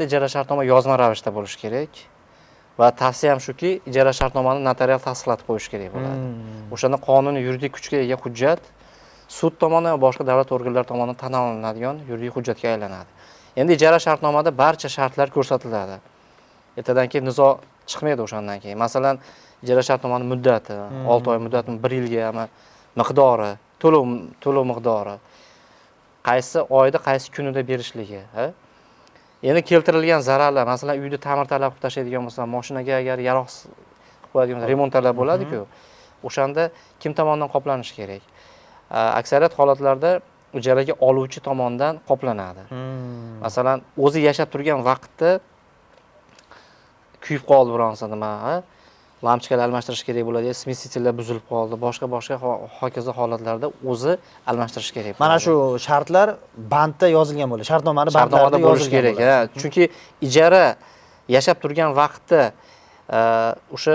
Ijara shartnoma yozma ravishda bo'lishi kerak va tavsiyam shuki, ijara shartnomani notarial tasdiqlatib qo'yish kerak bo'ladi. O'shanda qonuniy yuridik kuchga ega hujjat sud tomonidan va boshqa davlat organlari tomonidan tan olinadigan yuridik hujjatga aylanadi. Endi ijara shartnomada barcha shartlar ko'rsatiladi. Ertadan keyin nizo chiqmaydi o'shandan keyin. Masalan, ijara shartnomaning muddati 6 oy muddatmi, 1 yilgami, miqdori, to'lov miqdori, qaysi oyda, qaysi kunida berishligi, ha? Endi keltirilgan zararlar, masalan, uyni ta'mir talab qilib tashlaydigan bo'lsa, mashinaga agar yaroqsiz qilib qo'yadigan bo'lsa, remont talab bo'ladi-ku. O'shanda kim tomonidan qoplanishi kerak? Aksariyat holatlarda ijaraga oluvchi tomonidan qoplanadi. Masalan, o'zi yashab turgan vaqtda kuyib qoldi bironsa nima, ha? Lampochkalar almashtirish kerak bo'ladi, smesitellar buzilib qoldi, boshqa hokazo holatlarda o'zi almashtirish kerak Mana bo'ladi. shu shartlar bandda yozilgan bo'ladi. Shartnomani Shartnomada bandlarda bo'lishi yozilgan kerak, bo'ladi. ha. Chunki ijara yashab turgan vaqtda o'sha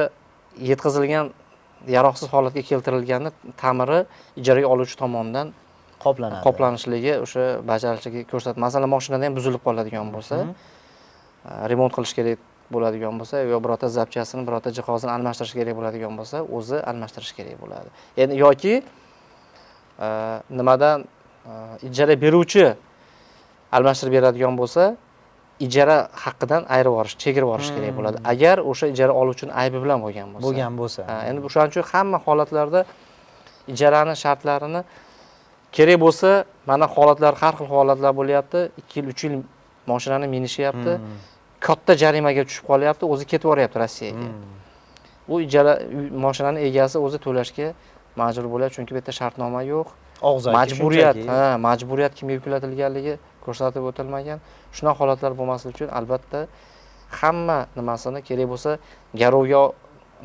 yetkazilgan yaroqsiz holatga keltirilganni ta'miri ijaraga oluvchi tomonidan qoplanadi. Qoplanishligi, o'sha bajarilishligi ko'rsatadi. Masalan, mashinada ham buzilib qoladigan bo'lsa, remont qilish kerak bo'ladigan bo'lsa, yo birorta zapchasini, birorta jihozini almashtirish kerak bo'ladigan bo'lsa, o'zi almashtirish kerak bo'ladi. Endi yoki nimadan ijara beruvchi almashtirib beradigan bo'lsa, ijara haqidan ayirib yuborish, chegirib yuborish kerak bo'ladi. Agar o'sha ijara oluvchining aybi bilan bo'lgan bo'lsa. Bo'lgan bo'lsa. Ha, endi o'shaning uchun hamma holatlarda ijarani shartlarini kerak bo'lsa, mana holatlar, har xil holatlar bo'lyapti. 2 yil, 3 yil mashinani minishyapti. Katta jarimaga tushib qolyapti, o'zi ketib yuboryapti Rossiyaga. U ijara mashinani egasi o'zi to'lashga majbur bo'lyapti, chunki bu yerda shartnoma yo'q. Og'zaki Majburiyat, shunchaki. ha, majburiyat kimga yuklatilganligi ko'rsatib o'tilmagan. Shunaqa holatlar bo'lmasligi uchun albatta hamma nimasini kerak bo'lsa garovga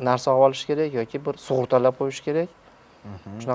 narsa olib olish kerak yoki bir sug'urtalab qo'yish kerak. Shunaqa